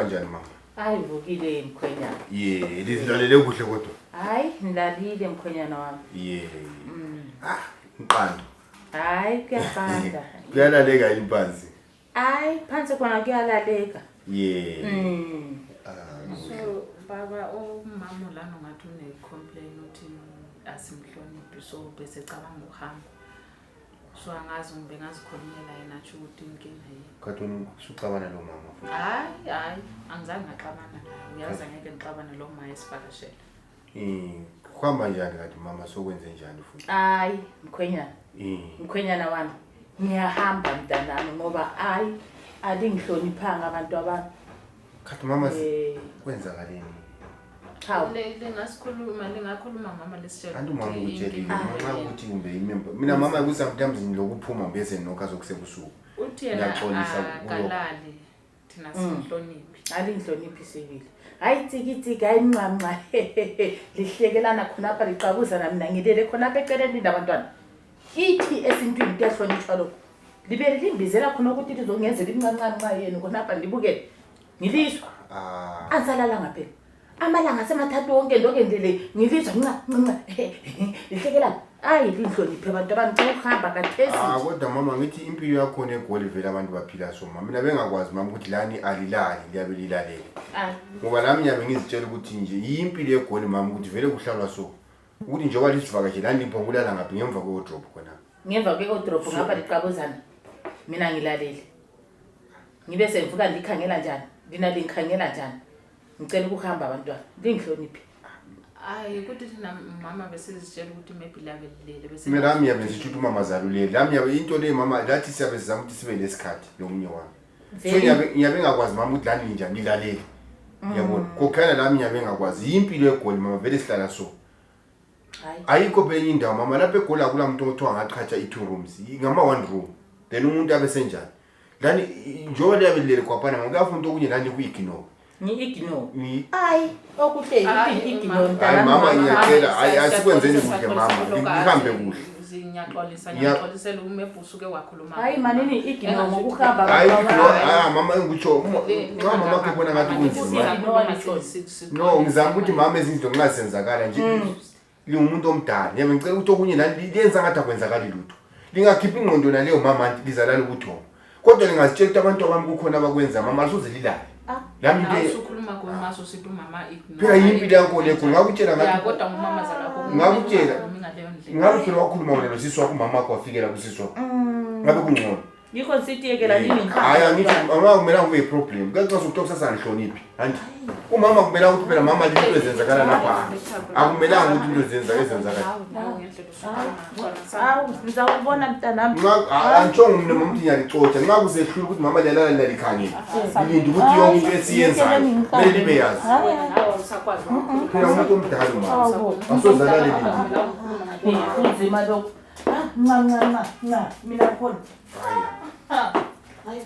kanjani mama? Hayi vukile mkhwenyana. Lizilalele kuhle kodwa. Hayi nilalile mkhwenyana wami. Mqando. Hayi kuyabanda. Kuyalaleka impanzi. Hayi phansi khona kuyalaleka. So baba umama lana ngathi une complain uthi asimhloniphi so bese cabanga ukuhamba. So angazi ngibe ngazikhulumela yena athi ukuthi inkinga yini. Kathuni usuxabana lo mama futhi. Hayi angizange ngaxabana naye. Uyazi ngeke ngixabane lo mama esivakashela. Kuhamba njani kanti mama sokwenze njani futhi? Hayi mkhwenyana. Mkhwenyana wami ngiyahamba mntanami ngoba alingihloniphanga abantu abami. Khathi mama kwenzakaleni? Hawu lingakhuluma mama lesitshela. Kanti umama utshelile mama ukuthi kumbe imember. Mina mama ukuthi sometimes ngilokuphuma bese nokho sokusebusuku. Uthi yena akalali thina simhloniphi. Alingihloniphi sibili. Hayi tsikitsika ayinqanqa lihlekelana khonapha liqabuzana mina ngilele khonapha eceleni labantwana. Ithi esintwini kuyahlonishwa lokho. Libele limbizela khona ukuthi lizongenzela inqanqanqa yenu khonapha ndibukele. Ngilizwa. Ansalala ngaphela. Amalanga semathathu wonke ndokendele ngilizwa nqa. Lihlekelana. Hayi lihloniphe abantu abanicehamba kathesi. Kodwa mama ngithi impilo yakho negoli vele abantu baphila so mama. Mina bengakwazi mama ukuthi lani alilali liyabe lilalele. Ngoba nami ngiyabe ngizitshela ukuthi nje impilo yegoli mama ukuthi vele kuhlalwa so. Ukuthi nje walisivakashe lani liphongulala ngaphi ngemva kwe-drop khona. Ngemva kwe-drop ngapha liqabuzana. Mina ngilalele. Ngibe sengivuka ndikhangela njani? Lina lingikhangela njani? Ngicela ukuhamba abantwana. Lingihloniphi. Hayi ukuthi thina mama besizitshela ukuthi maybe lave lilele bese. Mina nami yabe sithuthi umama zalulele. Nami yabe into le mama lathi siyabe sizama ukuthi sibe lesikhathi lomunye wami. So ngiyabe ngakwazi mama ukuthi lani njani lilalele. Yabona. Kokhana nami ngiyabe ngakwazi impilo yegoli mama vele sihlala so. Ayikho benye indawo mama lapha egoli akula muntu othiwa ngaqhatsha i2 rooms. Ngama 1 room. Then umuntu abe senjani. Lani njoba liyabe lilele kwaphana ngakafuna okunye lani kuyignore. Ni-ignore. Hayi okuhle ignore mntana. Mama ngiyacela asikwenzeni kuhle mama. Ngihambe kuhle. Ngiyaxolisela umebhusuke wakhuluma. Hayi manini ignore ngokuhamba hayi mama ngikutsho mama kubona ngathi kunzima. No ngizama ukuthi mama ezinto ngingasenzakala nje. Lingumuntu omdala. Ngiyabe ngicela ukuthi okunye lani liyenza ngathi akwenzakali lutho. Lingakhipha ingqondo naleyo mama lizalala ukuthi kodwa lingazitshela ukuthi abantu abami kukhona abakwenza mama asuze lilale. Lami into ukhuluma ngomaso sithi umama ignore. Phela impilo yakho lekho ngakutshela ngathi kodwa umama zalakho ngakutshela ngabe phela wakhuluma wena nosisi wakho umama wakho wafikela kusisi wakho ngabe kungcono yikho sithi yekela nini ngikho hayi angithi mama kumele kube problem kaxa sokuthi sasangihloniphi hanti umama kumele ukuthi phela mama into ezenzakala lapha akumelanga ukuthi into ezenzakala ngizawubona mntanami antshongo mina mama ngiyalixotsha nxa kusehlula ukuthi mama lelala lalikhangela ilindi ukuthi yonke into esiyenzayo kumele libe yazi phela umuntu omdala mama asozalale lindi kunzima lokho nca mina khona hayi